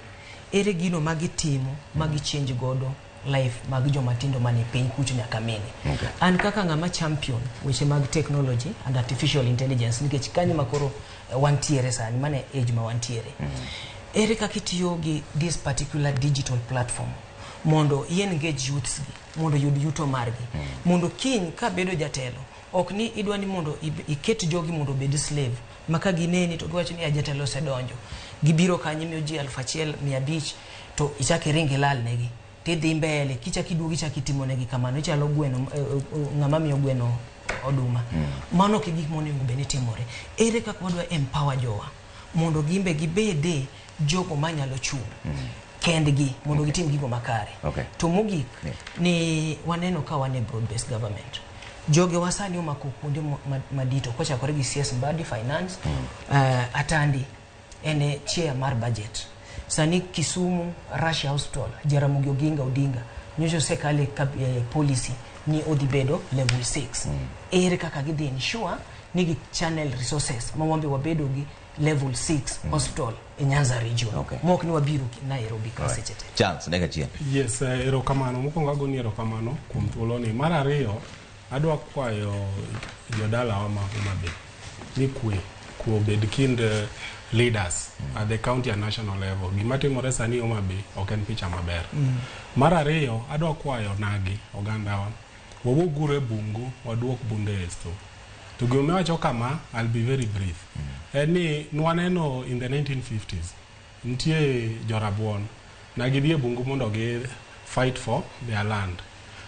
ere gino ma gitimo ma gichange godo life mag joma tindo mane piny kucho nyaka mine. An kaka ng'ama champion weche mag technology and artificial intelligence nikech kanyo ma koro wantiere sani mane age ma wantiere ere kaka itiyo gi this particular digital platform mondo i engage youths gi mondo oyud yuto margi mondo kiny kabedo jatelo ok ni idwa ni mondo iket jogi mondo obed slave ma ka gineni to giwacho ni "Ah, jatelo osedonjo gibiro kanyo imiyo ji 1500 to ichak iring ilal negi tidhi mbele kichak iduogo ichak itimo negi kamano ichalo gweno ng'ama miyo gweno oduma mano ok e gik monego bed ni timore ere kaka wadwa empower jowa mondo gimbe gibede jogo manyalo chung' kendgi mondo gitim gigo makare to mogik ni waneno ka wan e broad based government jogewa sani omako kuonde madito kochakore gi CS Mbadi finance Atandi en e chair mar budget sani Kisumu Russia Hospital Jaramogi Oginga Odinga nyocha osekale policy ni odhi bedo level 6 ere kaka gidhi ensure ni gi channel resources ma wambe wabedo gi level 6 hospital e Nyanza region mok ni wabiro Nairobi ka seche te. Charles, dakika achiel. Yes, erokamano. Mokwongo agoni erokamano kuom thuoloni. Mar ariyo, adwa kwayo jodalawa ma Homa Bay ni kwe obed kind leaders at the county and national level. Gima timore sani Homa Bay ok en picha maber. Mar ariyo, adwa kwayo nagi ogandawa wawuog uru e bungu waduok bunde e store. To gimomiyo awacho kama, I'll be very brief. En ni nwaneno in the 1950s nitie jorabuon na gidhi e bungu mondo gi fight for their land.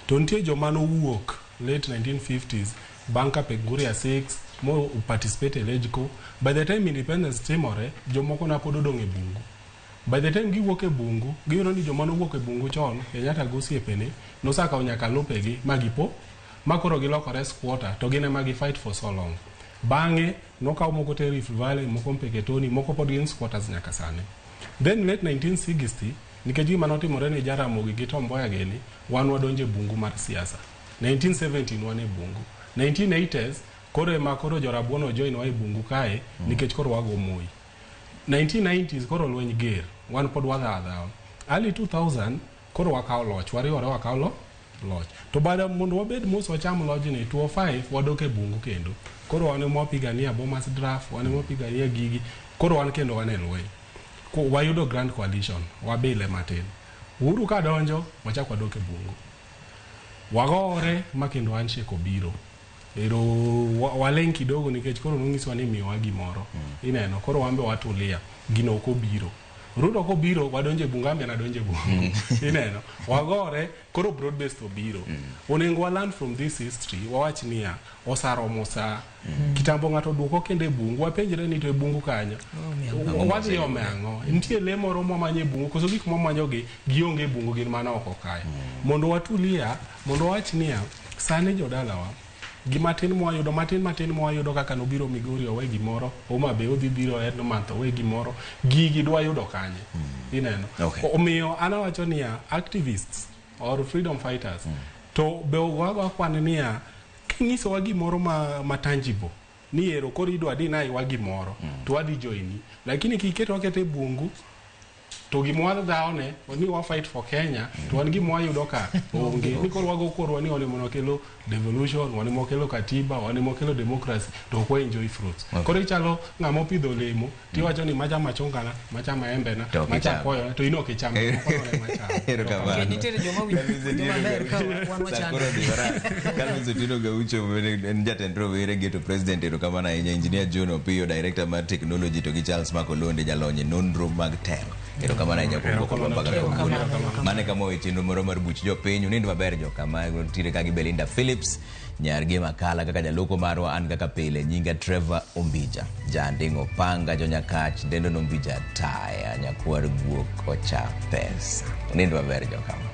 To nitie joma nowuok late 1950s bang' Kapenguria 6 mo participate e LegCo. By the time independence timore, jomoko na pod odong' e bungu. By the time giwuok e bungu, giyudo ni joma nowuok e bungu chon, Kenyatta gi osiepene, nosakawo nyaka lopegi ma gipo, ma koro gilokore squatter to gin ema gi fight for so long. Bang'e nokaw moko ter Rift Valley, moko Mpeketoni, moko pod gin squatters nyaka sani. Then late 1960, nikech gima notimore ne Jaramogi gi Tom Mboya gini, wan wadonjo e bungu mar siasa. 1917 wan e bungu. 1980s koro ema koro jorabuon ojoin wa e bungu kae nikech koro wago Moi. 1990s koro lweny ger, wan pod wadhawo adhawa. Early 2000 koro wakawo loch, wariwore wakawo loch. To bada mondo wabed mos wacham lojni, 2005 wadok e bungu kendo. Koro wan ema wapigania Bomas draft, wan ema wapigania gigi, koro wan kendo wan e lweny. Wayudo Grand Coalition, wabile matin. Uhuru ka donjo, wachak wadok e bungu. Wagore ma kendo handshake obiro. Ero waling' kidogo nikech koro nonyiswa ni miyowa gimoro. Ineno, koro wan be watulia. Gino ok obiro. Ruto kobiro, wadonjo e bungu, an be nadonjo e bungu. Ineno, wagore, koro broad based obiro. Onego wa learn from this history, wawach niya, osaromo sa. Kitambo ng'ato duoko kendo e bungu, wapenjre ni to e bungu kanyo. Wadhi ome ang'o? Nitie lee moro mwamanyo e bungu, koso gik mwamanyogi gionge e bungu gin mana oko kae. Mondo watulia, mondo wawach niya, sani jodalawa, gimatin mwayudo, matin matin mwayudo kaka nobiro Migori owe gimoro, Homa Bay odhi biro end month owe gimoro, gigi dwa yudo kanye? Ineno? Okay. Omiyo an awacho niya, activists or freedom fighters, to be wago kwan niya, kinyisowa gimoro ma tangible, ni ero koro idwa deny wa gimoro, to wadhi joini. Lakini kiketo wakete e bungu, to gima wadhawone ni wa fight for Kenya to wan gima wayudo ka onge ni koro wago korwa ni wan ema wakelo devolution wan ema wakelo katiba wan ema wakelo democracy to ok wa enjoy fruits Okay. koro ichalo ng'ama opidho olemo tiwacho ni macha machungana macha maembena To ok macha icham. apoyona to in ok icham moko to ema chamo. Erokamano. Nikech nitiere joma winjo maber ka wan Sa koro wachando. odhi marach. Calvin Otieno Gaucho en jatend rowere Ghetto President erokamano ahinya Engineer John Opiyo director mar technology to gi Charles Makolonde jalony e nonro mag telo erokamano ahinya kuom dwoko mbaka kawuono mane kama owe chenro moro mar buch jopiny unind maber jokama nitiere ka gi Belinda Phillips nyar gi makala kaka jaloko marwa an kaka pile nyinga Trevor Ombija janding'o panga jonyakach dendo nombija taya nyakwar guok ocha pesa unind maber jokama.